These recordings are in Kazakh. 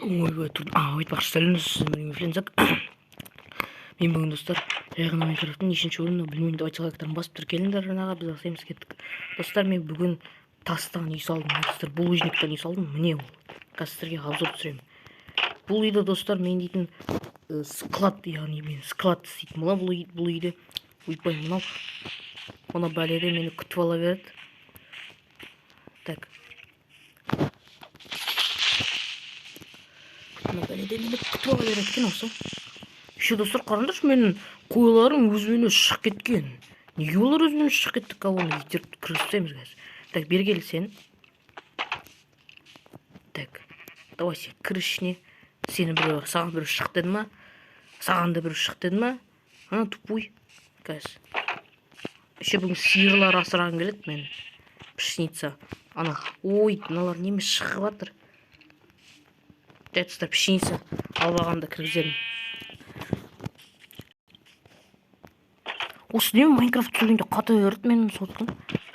Ойбай, тұр. Айтпақшы, сәлем. Мен бүгін, достар, жай ғана Майнкрафттың нешінші бөлімі білмеймін. Давайте лайктарын басып тіркеліңдер арнаға, біз бастаймыз, кеттік. Достар, мен бүгін тастан үй салдым. Достар, булыжниктан үй салдым. Міне ол. Қазір сіздерге обзор түсіремін. Бұл үйді, достар, мен дейтін склад, яғни мен склад істейтін боламын бұл, бұл үйде. Ойбай, мынау мына бәледе мені күтіп ала береді. Так. Мына бәледе мені күтіп ала береді екен осы. Еще, достар, қараңдаршы, менің қойларым өзімен өзі шығып кеткен. Неге олар өзімен өзі шығып кетті? Оны итеріп кіргізіп тастаймыз қазір. Так, бері кел сен. Так, давай сен кір ішіне. Сені біреу, саған біреу шық деді ма? Саған да біреу шық деді ма? А, тупой. Қазір. Еще бүгін сиырлар асырағым келеді мен. Пшеница. Ана, ой, мыналар неме шығып жатыр. Жай, достар, пшеница алып алғанда кіргіземін. Осы не Майнкрафт түсіргенде қата берді менің соткам.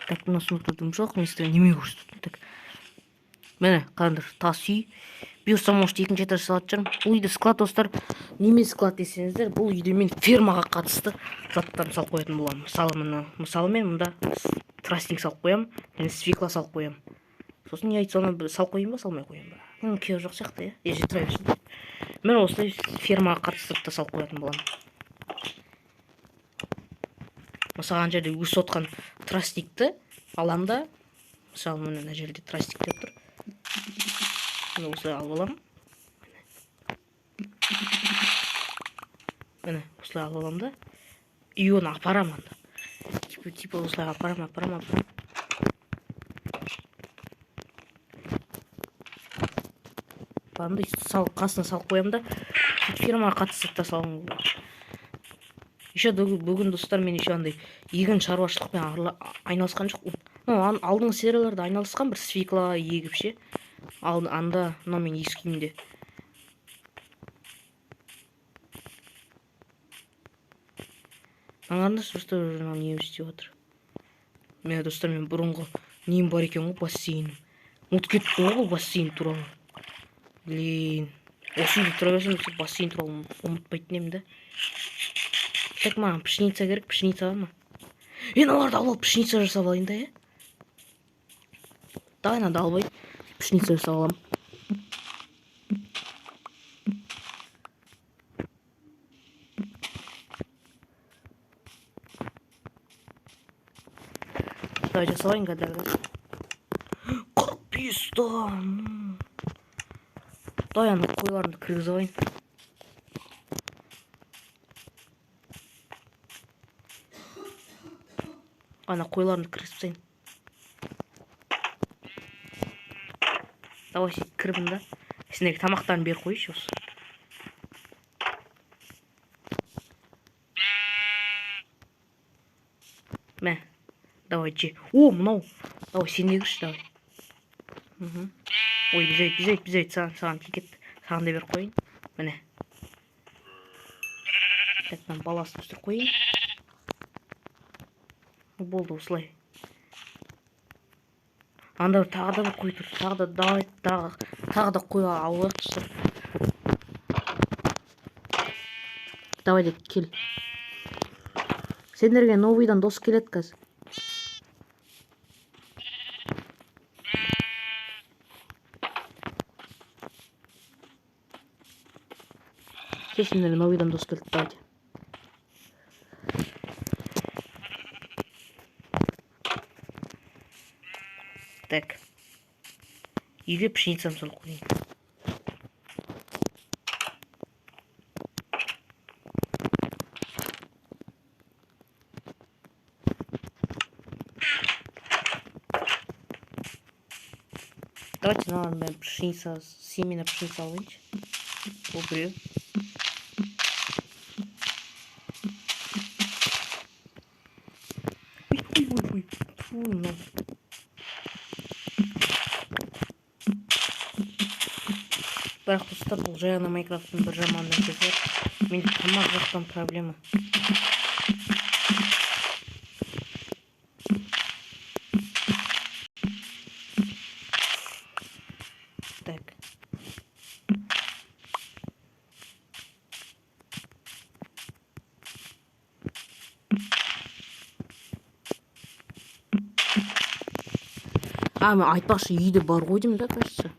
Так, мына сундукта дым жоқ, мен сіздерге неме көрсеттім. Так. Міне, қараңдар, тас үй. Бұйырса, может, екінші этаж салатын шығармын. Бұл үйде склад, достар. Неме склад десеңіздер, бұл үйде мен фермаға қатысты заттарын салып қоятын боламын. Мысалы, мына, мысалы, мен мында тростник салып қоямын, және свекла салып қоямын. Сосын яйцоны салып қояйын ба, салмай қояйын ба? Ну, керегі жоқ сияқты, иә? Е, тұра берсін. Мен осылай фермаға қатысты затты салып қоятын боламын. Мысалы, ана жерде өсіп отқан тростникті аламын да, мысалы, міне, мына жерде тростник деп тұр. Міне, осылай алып аламын. Міне, осылай алып аламын да, и оны апарамын анда. Типа осылай апарамын, апарамын, апарамын. Апарамын да, сал, қасына салып қоямын да, фермаға қатысты заттар салғым келеді. Еще бүгін, достар, мен еще андай егін шаруашылықпен айналысқан жоқпын. Ну, алдыңғы серияларда айналысқан бір свекла егіп ше. Ал анда мынау менің ескі үйімде. Мынаны просто мынау не істеп жатыр. Міне, достар, мен бұрынғы нем бар екен ғой, бассейнім. Ұмытып кеттім ғой бұл бассейн туралы. Блин. Осы үйде тұра берсем, осы бассейн туралы ұмытпайтын едім да. Так, маған пшеница керек, пшеница бар ма? Е, мыналарды алып алып пшеница жасап алайын да, иә? Давай мынаны алып алайын. Пшеница жасап аламын. Давай жасап алайын қазір. 45 тонн. Давай ана қойларымды кіргізіп алайын. Ана қойларымды кіргізіп тастайын. Давай сен кір бұнда. Сендерге тамақтарын беріп қояйыншы осы. Мә. Давай же. О, мынау. Давай сен де кірші, давай. Мхм. Ой, бізайт, бізайт, бізайт, саған тиіп кетті. Саған да беріп қояйын. Міне. Так, мына баласын өсіріп қояйын. Болды, осылай. Анда тағы да бір қой тұр. Тағы да, давай, тағы да қой алып алайық, достар. Давай деп кел. Сендерге новыйдан дос келеді қазір. Сендерге новыйдан дос келді, давайте. Так. Үйге пшеницаны салып қояйын. Давайте мыналардың бәрін пшеница, семена пшеница алайыншы. Бұл біреу. Ой, ой, ой, ой. Фу, мынау. Бірақ, достар, бұл жай ғана Майнкрафттың бір жаман нәрсесі бар. Менде тамақ жақтан проблема. Так. А, мен айтпақшы, үйде бар ғой деймін да, кажется.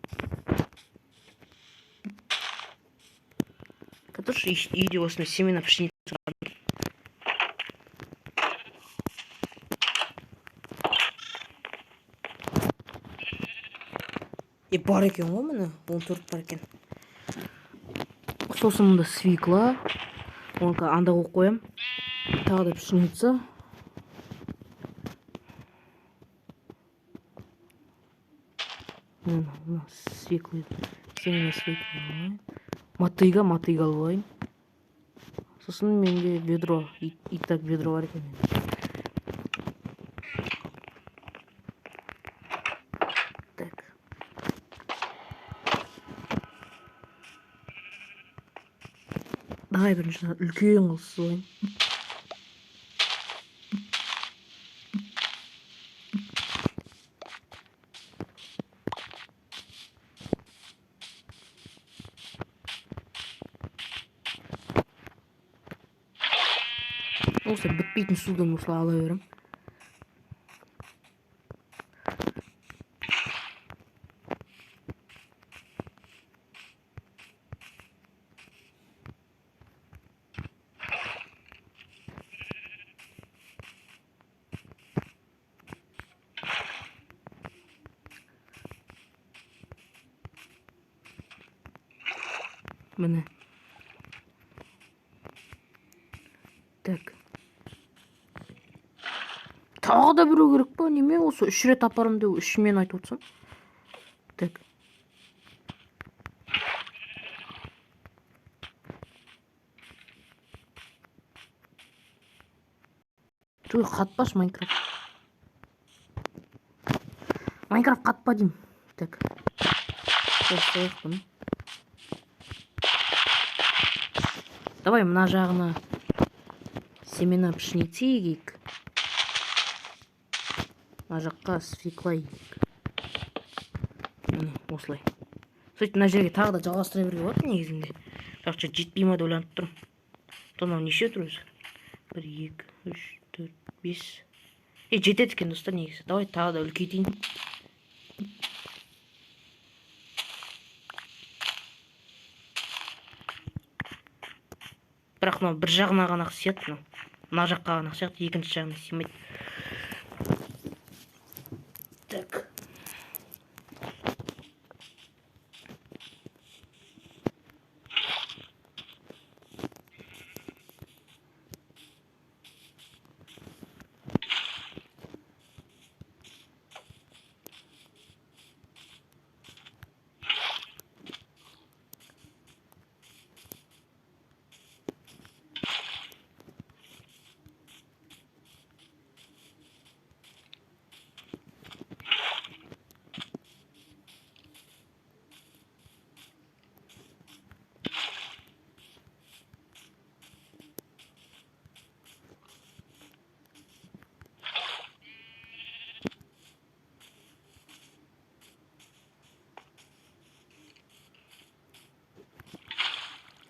Который үйде осындай семена пшеница бар. Е, бар екен ғой, міне, 14 бар екен. Сосын мында свекла. Оны анда қойып қоямын. Тағы да пшеница. Мына свекла. Семена свекла. Мотыга, мотыга алып алайын. Сосын менде ведро. И так ведро бар екен менде. Так. Давай бірінші үлкен қылып салайын. Осы бітпейтін судан осылай ала беремін. Міне. Так. Тағы да біреу керек па? Неме осы 3 рет апарам деп 3 мен айтып отырсам. Так. Туй, қатпашы Майнкрафт. Майнкрафт қатпа деймін. Так. Қосайық бұны. Давай мына жағына семена пшеницы егейік. Мына жаққа свекла егейік. Міне, осылай. Сөйтіп мына жерге тағы да жалғастыра беруге болады негізінде. Бірақ что-то жетпей ма деп ойланып тұрмын. Мынау неше тұр өзі? 1, 2, 3, 4, 5. Е, жетеді екен достар негізі. Давай тағы да үлкейтейін. Бірақ мынау бір жағына ғана сияды мынау. Мына жаққа ғана сияды, екінші жағына сыймайды. Так.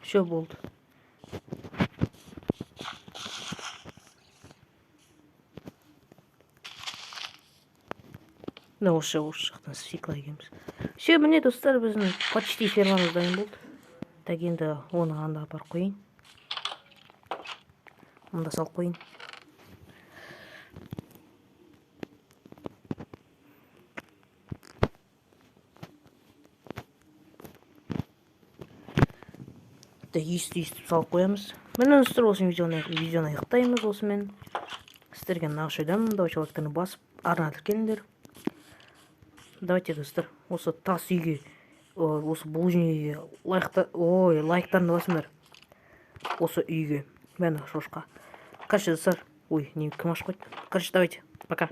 Все болды. Мына осы жақтан свекла егеміз. Все, міне достар, біздің почти фермамыз дайын болды. Так, енді оны анда апарып қояйын. Мында салып қояйын. Өйстіп салып қоямыз. Міне достар, осы видеоны аяқтаймыз осымен. Сіздерге нағашы ойдамын. Давайте лайктарны басып, арна тіркеліңдер. Давайте достар, осы тас үйге, осы булыжный үйге лайктарны басыңдар. Осы үйге. Міне шошқа. Короче, достар, ой, не, кім ашып қойды? Короче, давайте, пока.